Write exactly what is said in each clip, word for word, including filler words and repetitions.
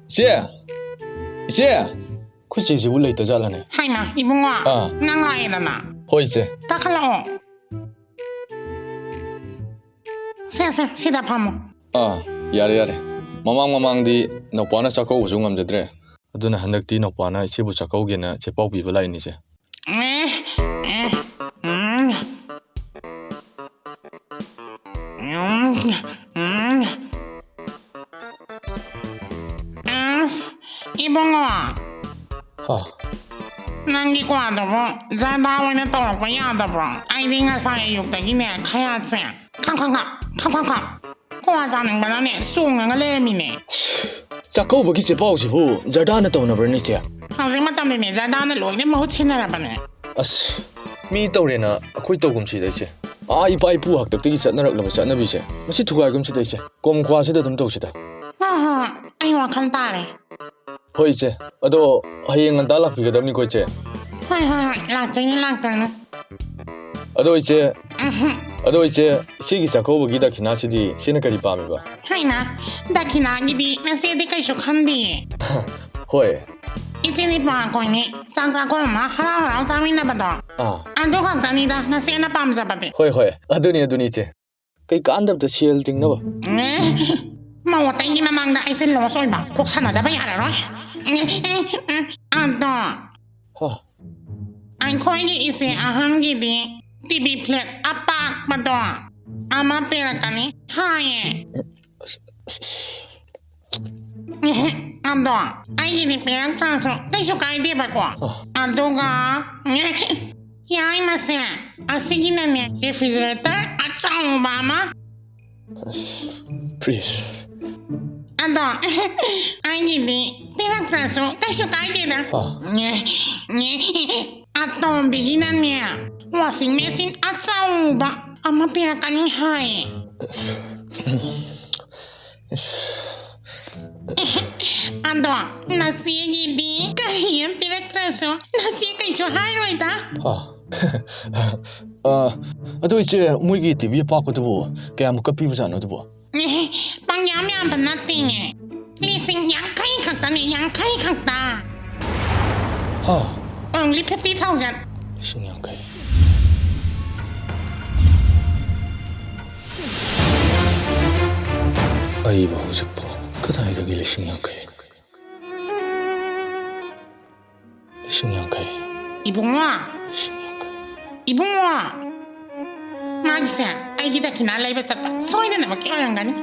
ꯏꯆꯦ! ꯏꯆꯦ! ꯑꯩꯈꯣꯏ ꯆꯦꯁꯤꯕꯨ ꯂꯩꯇꯖꯥꯠꯂꯅꯦ? ꯍꯥꯏꯃ, ꯏꯕꯨꯡꯉꯣ, ꯑꯥ꯫ ꯅꯪ ꯂꯥꯛꯑꯦꯗꯅ? ꯍꯣꯏ, ꯏꯆꯦ꯫ ꯀꯥꯈꯠꯂꯛꯑꯣ꯫ ꯁꯦ, ꯁꯦ, ꯁꯤꯗ ꯐꯝꯃꯣ꯫ ꯑꯥ, ꯌꯥꯔꯦ, ꯌꯥꯔꯦ꯫ ꯃꯃꯥꯡ ꯃꯃꯥꯡꯗꯤ ꯅꯧꯄꯥꯅ ꯆꯥꯛꯀꯧꯕꯁꯨ ꯉꯝꯖꯗ꯭ꯔꯦ꯫ ꯑꯗꯨꯅ ꯍꯟꯗꯛꯇꯤ ꯅꯧꯄꯥꯅ ꯏꯆꯦꯕꯨ ꯆꯥꯛꯀꯧꯒꯦꯅ ꯆꯦꯄꯥꯎ ꯄꯤꯕ ꯂꯥꯛꯏꯅꯤꯁꯦ꯫ ꯑꯦ, ꯑꯦ, ꯎꯝ꯫ ꯎꯝ, ꯎꯝ꯫ ꯑꯁ, ꯏꯕꯨꯡꯉꯣ꯫ ꯍꯥ꯫ ꯅꯪꯒꯤ ꯀ꯭ꯋꯥꯗꯨꯕꯨ ꯖꯔꯗꯥ ꯑꯣꯏꯅ ꯇꯧꯔꯛꯄ ꯌꯥꯗꯕ꯭ꯔꯣ? ꯑꯩꯗꯤ ꯉꯁꯥꯏ ꯑꯌꯨꯛꯇꯒꯤꯅꯦ ꯈꯌꯥꯠꯁꯦ ꯈꯪ ꯈꯪ ꯈꯪ, ꯈꯪ ꯈꯪ ꯈꯪ꯫ ꯀ꯭ꯋꯥ ꯆꯥꯅꯤꯡꯕꯅꯅꯦ ꯆꯣꯡꯉꯒ ꯂꯩꯔꯝꯃꯤꯅꯦ꯫ ꯆꯥꯛꯀꯧꯕꯒꯤ ꯆꯦꯄꯥꯎꯁꯤꯕꯨ ꯖꯔꯗꯥꯅ ꯇꯧꯅꯕ꯭ꯔꯅꯦ, ꯏꯆꯦ? ꯍꯧꯖꯤꯛ ꯃꯇꯝꯗꯤꯅꯦ ꯖꯔꯗꯥꯅ ꯂꯣꯏꯅ ꯃꯍꯨꯠ ꯁꯤꯟꯅꯔꯕꯅꯦ꯫ ꯑꯁ, ꯃꯤ ꯇꯧꯔꯦꯅ ꯑꯩꯈꯣꯏ ꯇꯧꯒꯨꯝꯁꯤꯗ, ꯏꯆꯦ꯫ ꯑꯥ, ꯏꯄꯥ ꯏꯄꯨ ꯍꯥꯛꯇꯛꯇꯒꯤ ꯆꯠꯅꯔꯛꯂꯕ ꯆꯠꯅꯕꯤꯁꯦ, ꯃꯁꯤ ꯊꯨꯒꯥꯏꯒꯨꯝꯁꯤꯗ, ꯏꯆꯦ꯫ ꯀꯣꯝ ꯀ꯭ꯋꯥꯁꯤꯗ ꯑꯗꯨꯝ ꯇꯧꯁꯤꯗ꯫ ꯍꯣꯏ, ꯍꯣꯏ, ꯍꯣꯏ, ꯑꯩ ꯋꯥꯈꯜ ꯇꯥꯔꯦ꯫ ꯍꯣꯏ, ꯏꯆꯦ꯫ ꯑꯗꯣ ꯍꯌꯦꯡ ꯉꯟꯇꯥ ꯂꯥꯛꯄꯤꯒꯗꯕꯅꯤꯀꯣ, ꯏꯆꯦ꯫ ꯍꯣꯏ, ꯍꯣꯏ, ꯍꯣꯏ, ꯂꯥꯛꯇꯣꯏꯅꯦ, ꯂꯥꯛꯇꯣꯏꯅꯦ꯫ ꯑꯗꯣ ꯏꯆꯦ, ꯎꯝꯍꯨꯝ꯫ ꯑꯗꯣ ꯏꯆꯦ, ꯏꯆꯦꯒꯤ ꯆꯥꯛꯀꯧꯕꯒꯤ ꯗꯈꯤꯅꯥꯁꯤꯗꯤ ꯏꯆꯦꯅ ꯀꯔꯤ ꯄꯥꯝꯃꯤꯕ? ꯍꯩꯃꯥ, ꯗꯈꯤꯅꯥꯒꯤꯗꯤ ꯅꯆꯦꯗꯤ ꯀꯩꯁꯨ ꯈꯟꯗꯤꯌꯦ꯫ ꯍꯣꯏ꯫ ꯏꯆꯦꯗꯤ ꯄꯥꯈꯣꯏꯅꯤ ꯆꯥꯛ ꯆꯥꯛꯈꯣꯝ ꯑꯃ ꯍꯔꯥꯎ ꯍꯔꯥꯎ ꯆꯥꯃꯤꯟꯅꯕꯗꯣ꯫ ꯑꯥ꯫ ꯑꯗꯨ ꯈꯛꯇꯅꯤꯗ ꯅꯆꯦꯅ ꯄꯥꯝꯖꯕꯗꯤ꯫ ꯍꯣꯏ, ꯍꯣꯏ, ꯑꯗꯨꯅꯤ, ꯑꯗꯨꯅꯤ, ꯏꯆꯦ꯫ ꯀꯩ ꯀꯥꯟꯗꯕꯗ ꯁꯦꯜ ꯇꯤꯡꯅꯕ? ꯑꯦ, ꯃꯧ ꯑꯇꯩꯒꯤ ꯃꯃꯥꯡꯗ ꯑꯩꯁꯦ ꯂꯣꯁ ꯑꯣꯏꯕ, ꯀꯣꯛ ꯁꯥꯟꯅꯗꯕ ꯌꯥꯔꯔꯣꯏ꯫ ꯑꯦ, ꯑꯦ, ꯑꯦ, ꯑꯗꯣ, ꯍꯥ꯫ ꯑꯩꯈꯣꯏꯒꯤ ꯏꯆꯦ ꯑꯍꯟꯒꯤꯗꯤ ꯇꯤ ꯚꯤ ꯐ꯭ꯂꯦꯠ ꯑꯄꯥꯛꯄꯗꯣ ꯑꯃ ꯄꯤꯔꯛꯀꯅꯤ ꯍꯥꯏꯌꯦ꯫ ꯑꯁ, ꯑꯁ, ꯑꯁ꯫ ꯑꯦꯍꯦ, ꯑꯗꯣ ꯑꯩꯒꯤꯗꯤ ꯄꯤꯔꯛꯇ꯭ꯔꯁꯨ ꯀꯩꯁꯨ ꯀꯥꯏꯗꯦꯕꯀꯣ꯫ ꯑ꯫ ꯑꯗꯨꯒ, ꯌꯥꯏꯃꯁꯦ, ꯑꯁꯤꯒꯤꯅꯅꯦ ꯔꯦꯐ꯭ꯔꯤꯖꯔꯦꯇꯔ ꯑꯆꯧꯕ ꯑꯃ꯫ ꯑꯁ, ꯐ꯭ꯔꯤꯖ꯫ ꯑꯗꯣ, ꯑꯩꯒꯤꯗꯤ ꯄꯤꯔꯛꯇ꯭ꯔꯁꯨ ꯀꯩꯁꯨ ꯀꯥꯏꯗꯦꯗ꯫ ꯑꯥ꯫ ꯅꯦ, ꯅꯦ, ꯑꯇꯣꯝꯕꯤꯒꯤꯅꯅꯦ, washing machine ꯑꯆꯧꯕ ꯑꯃ ꯄꯤꯔꯛꯀꯅꯤ ꯍꯥꯏ꯫ ꯑꯗꯣ ꯅꯆꯦꯒꯤꯗꯤ ꯀꯔꯤ ꯑꯃ ꯄꯤꯔꯛꯇ꯭ꯔꯁꯨ ꯅꯆꯦ ꯀꯩꯁꯨ ꯍꯥꯏꯔꯣꯏꯗ꯫ ꯑꯥ꯫ ꯑꯥ, ꯑꯗꯣ ꯏꯆꯦ, ꯃꯣꯏꯒꯤ ꯇꯤ ꯚꯤ ꯑꯄꯥꯛꯄꯗꯨꯕꯨ ꯀꯌꯥꯃꯨꯛꯀ ꯄꯤꯕꯖꯥꯠꯅꯣ ꯑꯗꯨꯕꯨ? ꯑꯦ, ꯄꯪꯌꯥꯝ ꯌꯥꯝꯕ ꯅꯠꯇꯦꯅꯦ꯫ ꯂꯤꯁꯤꯡ ꯌꯥꯡꯈꯩ ꯈꯛꯇꯅꯦ, ꯌꯥꯡꯈꯩ ꯈꯛꯇ꯫ ꯍꯥ? Only fifty thousand꯫ ꯂꯤꯁꯤꯡ ꯌꯥꯡꯈꯩ꯫ ꯑꯩꯕꯨ ꯍꯧꯖꯤꯛꯄꯨ ꯀꯗꯥꯏꯗꯒꯤ ꯂꯤꯁꯤꯡ ꯌꯥꯡꯈꯩ? ꯂꯤꯁꯤꯡ ꯌꯥꯡꯈꯩ꯫ ꯏꯕꯨꯡꯉꯣ꯫ ꯂꯤꯁꯤꯡ ꯌꯥꯡꯈꯩ꯫ ꯏꯕꯨꯡꯉꯣ꯫ ꯃꯥꯒꯤꯁꯦ ꯑꯩꯒꯤ ꯗꯈꯤꯅꯥ ꯂꯩꯕ ꯆꯠꯄ ꯁꯣꯏꯗꯅꯃꯛꯀꯤ ꯑꯣꯏꯔꯝꯒꯅꯤ꯫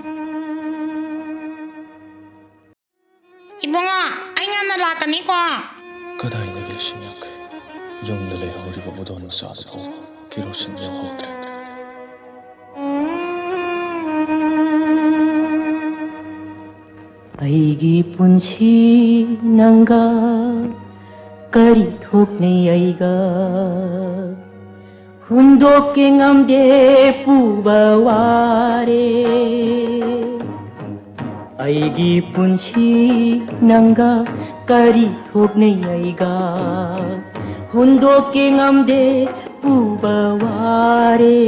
ꯏꯕꯨꯡꯉꯣ, ꯑꯩ ꯉꯟꯅ ꯂꯥꯛꯀꯅꯤꯀꯣ꯫ ꯀꯗꯥꯏꯗꯒꯤ ꯂꯤꯁꯤꯡ ꯌꯥꯡꯈꯩ? ꯌꯨꯝꯗ ꯂꯩꯍꯧꯔꯤꯕ ꯕꯨꯗꯣꯟ ꯃꯆꯥꯗꯨ ꯐꯥꯎꯕ ꯀꯦꯔꯣꯁꯤꯟ ꯌꯥꯎꯍꯧꯗ꯭ꯔꯦ꯫ ꯑꯩꯒꯤ ꯄꯨꯟꯁꯤ ꯅꯪꯒ ꯀꯔꯤ ꯊꯣꯛꯅꯩ ꯑꯩꯒ ꯍꯨꯟꯗꯣꯛꯀꯦ ꯉꯝꯗꯦ ꯄꯨꯕ ꯋꯥꯔꯦ꯫ ꯑꯩꯒꯤ ꯄꯨꯟꯁꯤ ꯅꯪꯒ ꯀꯔꯤ ꯊꯣꯛꯅꯩ ꯑꯩꯒ ꯍꯨꯟꯗꯣꯛꯀꯦ ꯉꯝꯗꯦ ꯄꯨꯕ ꯋꯥꯔꯦ꯫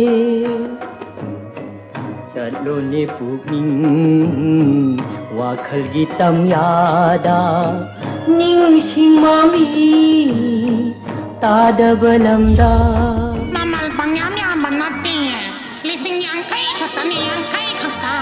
ꯆꯠꯂꯣꯅꯦ ꯄꯨꯛꯅꯤꯡ ꯋꯥꯈꯜꯒꯤ ꯇꯝꯌꯥꯗ ꯅꯤꯡꯁꯤꯡ ꯃꯃꯤ ꯇꯥꯗꯕ ꯂꯝꯗ꯫ ꯃꯃꯜ ꯄꯪꯌꯥꯝ ꯌꯥꯝꯕ ꯅꯠꯇꯦ, ꯂꯤꯁꯤꯡ ꯌꯥꯡꯈꯩ ꯈꯛꯇꯅꯤ, ꯌꯥꯡꯈꯩ ꯈꯛꯇ꯫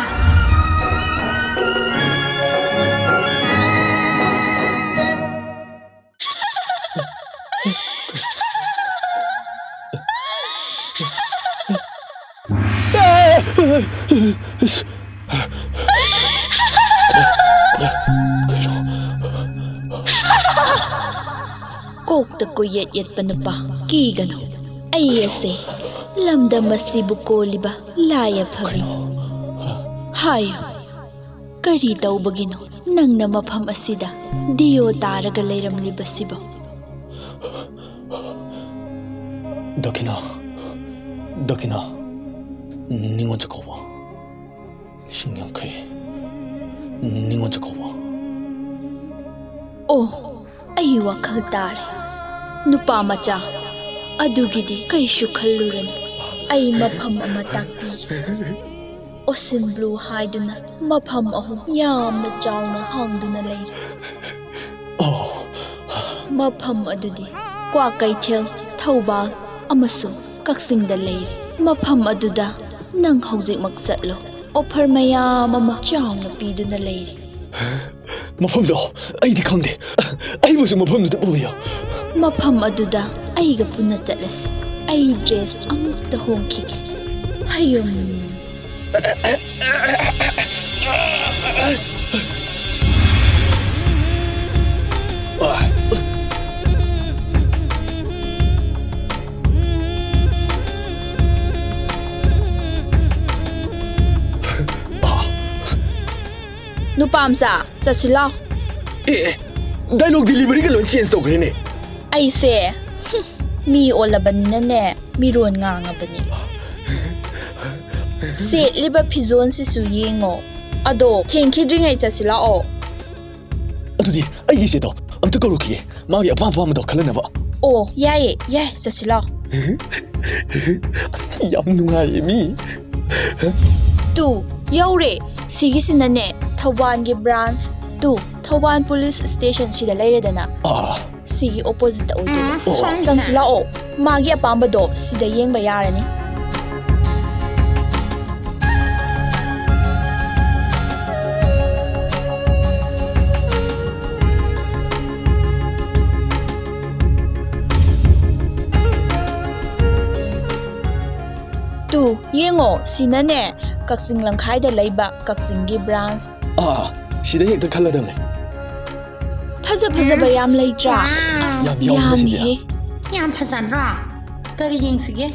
ꯀꯣꯛꯇ ꯀꯣꯏꯌꯦꯠ ꯌꯦꯠꯄ ꯅꯨꯄꯥ, ꯀꯤꯒꯅꯨ꯫ ꯑꯩ ꯑꯁꯦ ꯂꯝꯗꯝ ꯑꯁꯤꯕꯨ ꯀꯣꯜꯂꯤꯕ ꯂꯥꯏ ꯑꯐꯕꯤꯅꯤ꯫ ꯍꯥꯏꯌꯨ, ꯀꯔꯤ ꯇꯧꯕꯒꯤꯅꯣ? ꯅꯪꯅ ꯃꯐꯝ ꯑꯁꯤꯗ ꯗꯤꯑꯣ ꯇꯥꯔꯒ ꯂꯩꯔꯝꯂꯤꯕꯁꯤꯕꯨ? ꯗꯈꯤꯅꯥ, ꯗꯈꯤꯅꯥ, ꯅꯤꯉꯣꯜ ꯆꯥꯛꯀꯧꯕ꯫ ꯂꯤꯁꯤꯡ ꯌꯥꯡꯈꯩ꯫ ꯅꯤꯉꯣꯜ ꯆꯥꯛꯀꯧꯕ꯫ ꯑꯣ, ꯑꯩ ꯋꯥꯈꯜ ꯇꯥꯔꯦ꯫ ꯅꯨꯄꯥ ꯃꯆꯥ, ꯑꯗꯨꯒꯤꯗꯤ ꯀꯩꯁꯨ ꯈꯜꯂꯨꯔꯅꯨ꯫ ꯑꯩ ꯃꯐꯝ ꯑꯃ ꯇꯥꯛꯄꯤꯒꯦ꯫ ꯑꯣꯁꯤꯟ ꯕ꯭ꯂꯨ ꯍꯥꯏꯗꯨꯅ ꯃꯐꯝ ꯑꯍꯨꯝ ꯌꯥꯝꯅ ꯆꯥꯎꯅ ꯍꯥꯡꯗꯨꯅ ꯂꯩꯔꯤ꯫ ꯑꯣ꯫ ꯃꯐꯝ ꯑꯗꯨꯗꯤ ꯀ꯭ꯋꯥꯀꯩꯊꯦꯜ, ꯊꯧꯕꯥꯜ ꯑꯃꯁꯨꯡ ꯀꯛꯆꯤꯡꯗ ꯂꯩꯔꯤ꯫ ꯃꯐꯝ ꯑꯗꯨꯗ ꯅꯪ ꯍꯧꯖꯤꯛꯃꯛ ꯆꯠꯂꯣ꯫ ꯑꯣꯐꯔ ꯃꯌꯥꯝ ꯑꯃ ꯆꯥꯎꯅ ꯄꯤꯗꯨꯅ ꯂꯩꯔꯤ꯫ ꯃꯐꯝꯗꯣ ꯑꯩꯗꯤ ꯈꯪꯗꯦ꯫ ꯑꯩꯕꯨꯁꯨ ꯃꯐꯝꯗꯨꯗ ꯄꯨꯕꯤꯌꯨ꯫ ꯃꯐꯝ ꯑꯗꯨꯗ ꯑꯩꯒ ꯄꯨꯟꯅ ꯆꯠꯂꯁꯤ꯫ ꯑꯩ ꯗ꯭ꯔꯦꯁ ꯑꯃꯨꯛꯇ ꯍꯣꯡꯈꯤꯒꯦ꯫ ꯍꯌꯨꯝ꯫ ꯅꯨꯄꯥ ꯃꯆꯥ, ꯆꯠꯁꯤ ꯂꯥꯎ꯫ ꯑꯦ, ꯑꯦ, dialogue deliveryꯒ ꯂꯣꯏ change ꯇꯧꯈ꯭ꯔꯦꯅꯦ꯫ ꯑꯩꯁꯦ, ꯍꯨꯝ, ꯃꯤ ꯑꯣꯜꯂꯕꯅꯤꯅꯅꯦ, ꯃꯤꯔꯣꯟ ꯉꯥꯡꯉꯕꯅꯤ꯫ ꯁꯦꯠꯂꯤꯕ ꯐꯤꯖꯣꯜꯁꯤꯁꯨ ꯌꯦꯡꯉꯣ꯫ ꯑꯗꯣ ꯊꯦꯡꯈꯤꯗ꯭ꯔꯤꯉꯩ ꯆꯠꯁꯤ ꯂꯥꯛꯑꯣ꯫ ꯑꯗꯨꯗꯤ ꯑꯩꯒꯤꯁꯦ ꯇꯧ, ꯑꯝꯇ ꯀꯧꯔꯛꯈꯤꯒꯦ, ꯃꯥꯒꯤ ꯑꯄꯥꯝ ꯑꯄꯥꯝꯕꯗꯣ ꯈꯜꯂꯅꯕ꯫ ꯑꯣ, ꯌꯥꯏꯌꯦ, ꯌꯥꯏ, ꯆꯠꯁꯤ ꯂꯥꯛꯑꯣ꯫ ꯑꯁ, ꯌꯥꯝ ꯅꯨꯡꯉꯥꯏꯌꯦ ꯃꯤ꯫ ꯇꯨ, ꯌꯧꯔꯦ꯫ ꯁꯤꯒꯤꯁꯤꯅꯅꯦ, ꯊꯧꯕꯥꯜꯒꯤ branch two, Thoubal police station ꯁꯤꯗ ꯂꯩꯔꯦꯗꯅ꯫ ꯑꯥ꯫ ꯁꯤꯒꯤ oppositeꯇ ꯑꯣꯏꯗꯣꯏꯕ꯫ ꯎꯝ, ꯑꯣ꯫ ꯁꯣꯝꯁꯦ꯫ ꯆꯪꯁꯤ ꯂꯥꯛꯑꯣ꯫ ꯃꯥꯒꯤ ꯑꯄꯥꯝꯕꯗꯣ ꯁꯤꯗ ꯌꯦꯡꯕ ꯌꯥꯔꯅꯤ꯫ ꯇꯨ, ꯌꯦꯡꯉꯣ, ꯁꯤꯅꯅꯦ, ꯀꯛꯆꯤꯡ ꯂꯝꯈꯥꯏꯗ ꯂꯩꯕ ꯀꯛꯆꯤꯡꯒꯤ branch꯫ ꯑꯥ, ꯁꯤꯗ ꯍꯦꯛꯇ ꯈꯜꯂꯗꯝꯅꯦ꯫ ꯐꯖ ꯐꯖꯕ ꯌꯥꯝ ꯂꯩꯇ꯭ꯔꯥ? ꯑꯁ, ꯌꯥꯝ ꯌꯥꯎꯕꯁꯤꯗꯤ꯫ ꯌꯥꯝꯃꯤꯍꯦ꯫ ꯌꯥꯝ ꯐꯖꯗ꯭ꯔꯣ? ꯀꯔꯤ ꯌꯦꯡꯁꯤꯒꯦ?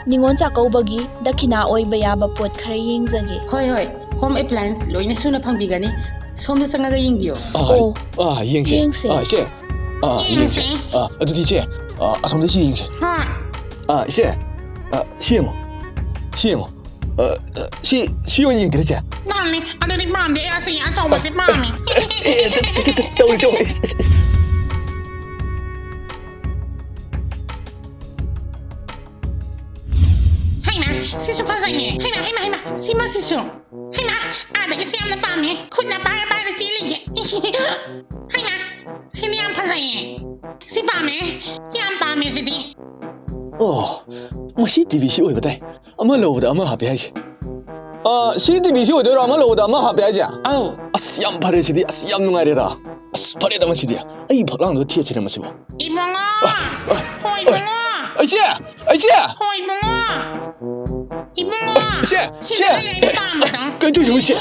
ꯅꯤꯉꯣꯜ ꯆꯥꯛꯀꯧꯕꯒꯤ ꯗꯈꯤꯅꯥ ꯑꯣꯏꯕ ꯌꯥꯕ ꯄꯣꯠ ꯈꯔ ꯌꯦꯡꯖꯒꯦ꯫ ꯍꯣꯏ, ꯍꯣꯏ, home appliance ꯂꯣꯏꯅ ꯁꯨꯅ ꯐꯪꯕꯤꯒꯅꯤ꯫ ꯁꯣꯝꯗ ꯆꯪꯉꯒ ꯌꯦꯡꯕꯤꯌꯣ꯫ ꯑꯥ, ꯑꯣ꯫ ꯑꯥ, ꯌꯦꯡꯁꯦ꯫ ꯌꯦꯡꯁꯦ꯫ ꯑꯥ, ꯏꯆꯦ꯫ ꯑꯥ, ꯏꯆꯦ꯫ ꯌꯦꯡꯁꯦ꯫ ꯑꯥ, ꯑꯗꯨꯗꯤ ꯏꯆꯦ, ꯑꯥ, ꯑꯁꯣꯝꯗ ꯁꯤ ꯌꯦꯡꯁꯦ꯫ ꯍꯣꯏ꯫ ꯑꯥ, ꯏꯆꯦ꯫ ꯑꯥ, ꯁꯤ ꯌꯦꯡꯉꯣ꯫ ꯁꯤ ꯌꯦꯡꯉꯣ꯫ ꯑꯥ, ꯑꯥ, ꯁꯤ, ꯁꯤ ꯑꯣꯏꯅ ꯌꯦꯡꯒꯦꯔ, ꯏꯆꯦ? ꯄꯥꯝꯃꯦ꯫ ꯑꯗꯨꯗꯤ ꯄꯥꯝꯗꯦ꯫ ꯑꯁꯤ ꯑꯆꯧꯕꯁꯦ ꯄꯥꯝꯃꯦ꯫ ꯑꯦ, ꯑꯦ, ꯇ-, ꯇ-, ꯇ-, ꯇꯧꯔꯤꯁꯦ ꯌꯦꯡꯉꯣ꯫ ꯍꯩꯃꯥ, ꯁꯤꯁꯨ ꯐꯖꯩꯌꯦ꯫ ꯍꯩꯃꯥ, ꯍꯩꯃꯥ, ꯍꯩꯃꯥ, ꯁꯤꯃ ꯁꯤꯁꯨ꯫ ꯍꯩꯃꯥ, ꯑꯥꯗꯒꯤ ꯁꯤ ꯌꯥꯝꯅ ꯄꯥꯝꯃꯦ꯫ ꯈꯨꯠꯅ ꯄꯥꯏꯔ ꯄꯥꯏꯔ ꯆꯦꯜꯂꯤꯒꯦ꯫ ꯍꯩꯃꯥ, ꯁꯤꯗꯤ ꯌꯥꯝ ꯐꯖꯩꯌꯦ꯫ ꯁꯤ ꯄꯥꯝꯃꯦ꯫ ꯌꯥꯝ ꯄꯥꯝꯃꯦ ꯁꯤꯗꯤ꯫ ꯑꯣ, ꯃꯁꯤ ꯇꯤ ꯚꯤ ꯁꯤ ꯑꯣꯏꯕ ꯇꯥꯏ꯫ ꯑꯃ ꯂꯧꯕꯗ ꯑꯃ ꯍꯥꯞꯄꯦ ꯍꯥꯏꯁꯦ꯫ ꯑꯥ, ꯁꯤ ꯇꯤ ꯚꯤ ꯁꯤ ꯑꯣꯏꯗꯣꯏꯔꯣ? ꯑꯃ ꯂꯧꯕꯗ ꯑꯃ ꯍꯥꯞꯄꯦ ꯍꯥꯏꯁꯦ? ꯑꯧ꯫ ꯑꯁ, ꯌꯥꯝ ꯐꯔꯦ ꯁꯤꯗꯤ꯫ ꯑꯁ, ꯌꯥꯝ ꯅꯨꯡꯉꯥꯏꯔꯦꯗ꯫ ꯑꯁ, ꯐꯔꯦꯗ ꯃꯁꯤꯗꯤ꯫ ꯑꯩ ꯐꯛꯂꯥꯡꯗꯨꯗ ꯊꯦꯠꯁꯤꯔ ꯃꯁꯤꯕꯣ? ꯏꯕꯨꯡꯉꯣ! ꯑ, ꯑ, ꯍꯣꯏ, ꯏꯕꯨꯡꯉꯣ! ꯏꯆꯦ! ꯏꯆꯦ! ꯍꯣꯏ, ꯏꯕꯨꯡꯉꯣ! ꯏꯕꯨꯡꯉꯣ! ꯏꯆꯦ! ꯁꯤꯗ ꯏꯆꯦ! ꯂꯩꯔꯦ ꯑꯩꯅ ꯄꯥꯝꯕꯗꯣ꯫ ꯀꯩꯅꯣ ꯇꯧꯔꯤꯁꯤꯕꯣ ꯏꯆꯦ?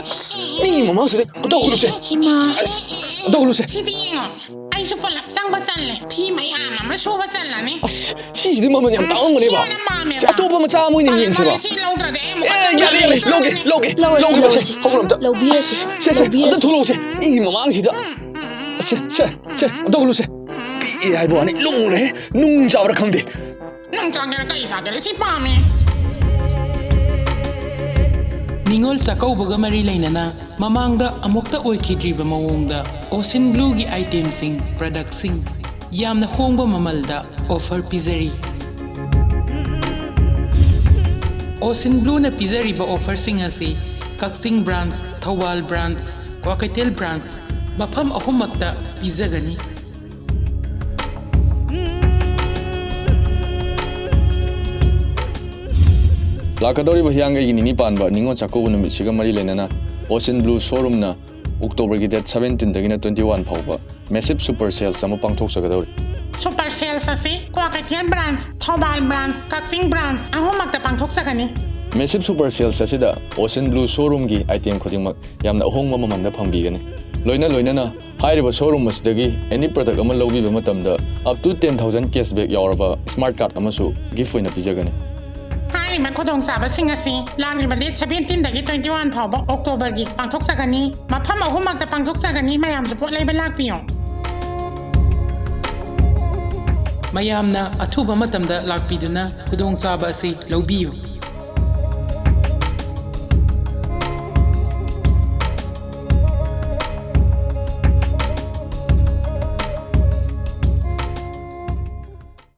ꯃꯤꯒꯤ ꯃꯃꯥꯡꯁꯤꯗ ꯑꯝꯇ ꯍꯧꯒꯠꯂꯨꯁꯦ꯫ ꯏꯃꯥ꯫ ꯑꯁ, ꯑꯝꯇ ꯍꯧꯒꯠꯂꯨꯁꯦ꯫ ꯁꯤꯗꯤ ꯌꯦꯡꯉꯣ꯫ ꯑꯩꯁꯨ ꯄꯨꯂꯞ ꯆꯪꯕ ꯆꯜꯂꯦ꯫ ꯐꯤ ꯃꯌꯥꯝ ꯑꯃ ꯁꯨꯕ ꯆꯜꯂꯅꯤ꯫ ꯑꯁ, ꯁꯤꯁꯤꯗꯤ ꯃꯃꯜ ꯌꯥꯝ ꯇꯥꯡꯉꯝꯒꯅꯦꯕ꯫ ꯁꯤ ꯑꯣꯏꯅ ꯄꯥꯝꯃꯦꯕ꯫ ꯁꯤ ꯑꯇꯣꯞꯄ ꯃꯆꯥ ꯑꯃ ꯑꯣꯏꯅ ꯄꯥꯝꯃꯦ, ꯄꯥꯝꯃꯦ, ꯄꯥꯝꯃꯦ, ꯁꯤ ꯂꯧꯗ꯭ꯔꯗꯤ ꯑꯩ ꯑꯃꯨꯛ ꯑꯦ, ꯆꯪ ꯌꯥꯔꯦ, ꯌꯥꯔꯦ, ꯌꯥꯔꯣꯏ꯫ ꯂꯧꯒꯦ, ꯂꯧꯒꯦ, ꯂꯧꯔꯁꯤ, ꯂꯧꯒꯦ, ꯂꯧꯔꯁꯤ꯫ ꯃꯁꯤ ꯍꯧꯒꯠꯂꯣ ꯑꯝꯇ꯫ ꯂꯧꯕꯤꯔꯁꯤ, ꯁꯦ, ꯁꯦ, ꯑꯝꯇ ꯂꯧꯕꯤꯔꯁꯤ꯫ ꯊꯣꯛꯂꯛꯑꯣꯁꯦ꯫ ꯃꯤꯒꯤ ꯃꯃꯥꯡꯁꯤꯗ꯫ ꯁꯦ, ꯁꯦ, ꯁꯦ, ꯑꯝꯇ ꯍꯧꯒꯠꯂꯨꯁꯦ꯫ ꯄꯤꯛꯑꯦ ꯍꯥꯏꯕ ꯋꯥꯅꯤ, ꯂꯨꯝꯈ꯭ꯔꯦ꯫ ꯅꯨꯡ ꯆꯥꯕ꯭ꯔꯥ ꯈꯪꯗꯦ꯫ ꯅꯪ ꯆꯥꯒꯦꯔꯥ ꯀꯩ ꯆꯥꯒꯦꯔꯥ ꯁꯤ ꯄꯥꯝꯃꯦ꯫ ꯅꯤꯉꯣꯜ ꯆꯥꯛꯀꯧꯕꯒ ꯃꯔꯤ ꯂꯩꯅꯅ ꯃꯃꯥꯡꯗ ꯑꯃꯨꯛꯇ ꯑꯣꯏꯈꯤꯗ꯭ꯔꯤꯕ ꯃꯑꯣꯡꯗ ꯑꯣꯁꯤꯟ ꯕ꯭ꯂꯨꯒꯤ ꯑꯥꯏꯇꯦꯝꯁꯤꯡ, ꯄ꯭ꯔꯗꯛꯁꯤꯡ ꯌꯥꯝꯅ ꯍꯣꯡꯕ ꯃꯃꯜꯗ ꯑꯣꯐꯔ ꯄꯤꯖꯔꯤ꯫ ꯑꯣꯁꯤꯟ ꯕ꯭ꯂꯨꯅ ꯄꯤꯖꯔꯤꯕ ꯑꯣꯐꯔꯁꯤꯡ ꯑꯁꯤ ꯀꯛꯆꯤꯡ branch, Thoubal branch, Kwakeithel branch ꯃꯐꯝ ꯑꯍꯨꯝꯃꯛꯇ ꯄꯤꯖꯒꯅꯤ꯫ ꯂꯥꯛꯀꯗꯧꯔꯤꯕ ꯍꯤꯌꯥꯡꯒꯩꯒꯤ ꯅꯤꯅꯤ ꯄꯥꯟꯕ ꯅꯤꯉꯣꯜ ꯆꯥꯛꯀꯧꯕ ꯅꯨꯃꯤꯠꯁꯤꯒ ꯃꯔꯤ ꯂꯩꯅꯅ ꯑꯣꯁꯤꯟ ꯕ꯭ꯂꯨ ꯁꯣꯔꯨꯝꯅ ꯑꯣꯛꯇꯣꯕꯔꯒꯤ ꯗꯦꯠ ꯁꯕꯦꯟꯇꯤꯟꯗꯒꯤꯅ ꯇ꯭ꯋꯦꯟꯇꯤ ꯋꯥꯟ ꯐꯥꯎꯕ ꯃꯦꯁꯤꯞ ꯁꯨꯄꯔ ꯁꯦꯜꯁ ꯑꯃ ꯄꯥꯡꯊꯣꯛꯆꯒꯗꯧꯔꯤ꯫ ꯁꯨꯄꯔ ꯁꯦꯜꯁ ꯑꯁꯤ ꯀ꯭ꯋꯥꯀꯩꯊꯦꯜ ꯕ꯭ꯔꯥꯟꯁ, ꯊꯧꯕꯥꯜ ꯕ꯭ꯔꯥꯟꯁ, ꯀꯛꯆꯤꯡ ꯕ꯭ꯔꯥꯟꯁ ꯑꯍꯨꯝꯃꯛꯇ ꯄꯥꯡꯊꯣꯛꯆꯒꯅꯤ꯫ ꯃꯦꯁꯤꯞ ꯁꯨꯄꯔ ꯁꯦꯜꯁ ꯑꯁꯤꯗ ꯑꯣꯁꯤꯟ ꯕ꯭ꯂꯨ ꯁꯣꯔꯨꯝꯒꯤ ꯑꯥꯏꯇꯦꯝ ꯈꯨꯗꯤꯡꯃꯛ ꯌꯥꯝꯅ ꯑꯍꯣꯡꯕ ꯃꯃꯜꯗ ꯐꯪꯕꯤꯒꯅꯤ꯫ ꯂꯣꯏꯅ ꯂꯣꯏꯅꯅ ꯍꯥꯏꯔꯤꯕ ꯁꯣꯔꯨꯝ ꯑꯁꯤꯗꯒꯤ ꯑꯦꯅꯤ ꯄ꯭ꯔꯗꯛ ꯑꯃ ꯂꯧꯕꯤꯕ ꯃꯇꯝꯗ up two ten thousand cashback ꯌꯥꯎꯔꯕ ꯁ꯭ꯃꯥꯔꯠ ꯀꯥꯔꯗ ꯑꯃꯁꯨ ꯒꯤꯐ ꯑꯣꯏꯅ ꯄꯤꯖꯒꯅꯤ꯫ ꯍꯥꯏꯔꯤꯕ ꯍꯥꯏꯔꯤꯕ ꯈꯨꯗꯣꯡꯆꯥꯕꯁꯤꯡ ꯑꯁꯤ ꯂꯥꯛꯂꯤꯕ ꯗꯦꯠ ꯁꯚꯦꯟꯇꯤꯟꯗꯒꯤ ꯇ꯭ꯋꯦꯟꯇꯤ ꯋꯥꯟ ꯐꯥꯎꯕ ꯑꯣꯛꯇꯣꯕꯔꯒꯤ ꯄꯥꯡꯊꯣꯛꯆꯒꯅꯤ꯫ ꯃꯐꯝ ꯑꯍꯨꯝꯃꯛꯇ ꯄꯥꯡꯊꯣꯛꯆꯒꯅꯤ꯫ ꯃꯌꯥꯝꯁꯨ ꯄꯣꯠ ꯂꯩꯕ ꯂꯥꯛꯄꯤꯌꯨ꯫ ꯃꯌꯥꯝꯅ ꯑꯊꯨꯕ ꯃꯇꯝꯗ ꯂꯥꯛꯄꯤꯗꯨꯅ ꯈꯨꯗꯣꯡꯆꯥꯕ ꯑꯁꯤ ꯂꯧꯕꯤꯌꯨ꯫